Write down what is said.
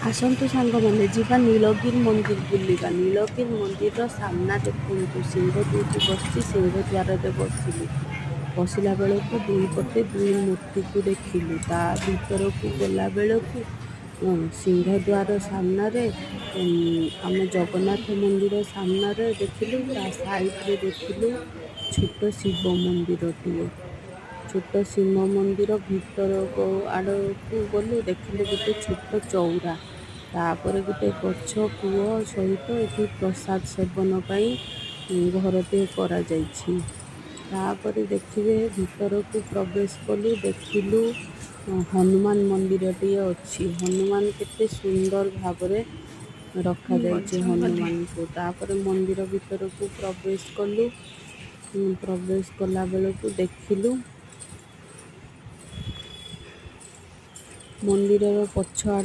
ଆସନ୍ତୁ ସାଙ୍ଗମାନେ, ଯିବା ନୀଳଗିରି ମନ୍ଦିର ବୁଲିବା। ନୀଳଗିରି ମନ୍ଦିରର ସାମ୍ନା ଦେଖନ୍ତୁ, ସିଂହ ଦୁଇଟି ବସିଛି। ସିଂହଦ୍ୱାରରେ ବସିଲୁ। ବସିଲା ବେଳକୁ ଦୁଇ ପଟେ ଦୁଇ ମୂର୍ତ୍ତିକୁ ଦେଖିଲୁ। ତା ଭିତରକୁ ଗଲା ବେଳକୁ ସିଂହଦ୍ୱାର ସାମ୍ନାରେ, ଆମ ଜଗନ୍ନାଥ ମନ୍ଦିର ସାମ୍ନାରେ ଦେଖିଲୁ। ତା ସାଇଡ଼ରେ ଦେଖିଲୁ ଛୋଟ ଶିବ ମନ୍ଦିରଟିଏ। ଛୋଟ ଶିବ ମନ୍ଦିର ଭିତର ଆଡ଼କୁ ଗଲୁ, ଦେଖିଲୁ ଗୋଟେ ଛୋଟ ଚଉରା, ତାପରେ ଗୋଟେ ଗଛ, କୂଅ ସହିତ ଏଠି ପ୍ରସାଦ ସେବନ ପାଇଁ ଘରଟିଏ କରାଯାଇଛି। ତାପରେ ଦେଖିବେ, ଭିତରକୁ ପ୍ରବେଶ କଲୁ, ଦେଖିଲୁ ହନୁମାନ ମନ୍ଦିରଟିଏ ଅଛି। ହନୁମାନ କେତେ ସୁନ୍ଦର ଭାବରେ ରଖାଯାଇଛି ବଜରଙ୍ଗବାଲି। ହନୁମାନଙ୍କୁ। ତାପରେ ମନ୍ଦିର ଭିତରକୁ ପ୍ରବେଶ କଲୁ। ପ୍ରବେଶ କଲା ବେଳକୁ ଦେଖିଲୁ ମନ୍ଦିରର ପଛ ଆଡ଼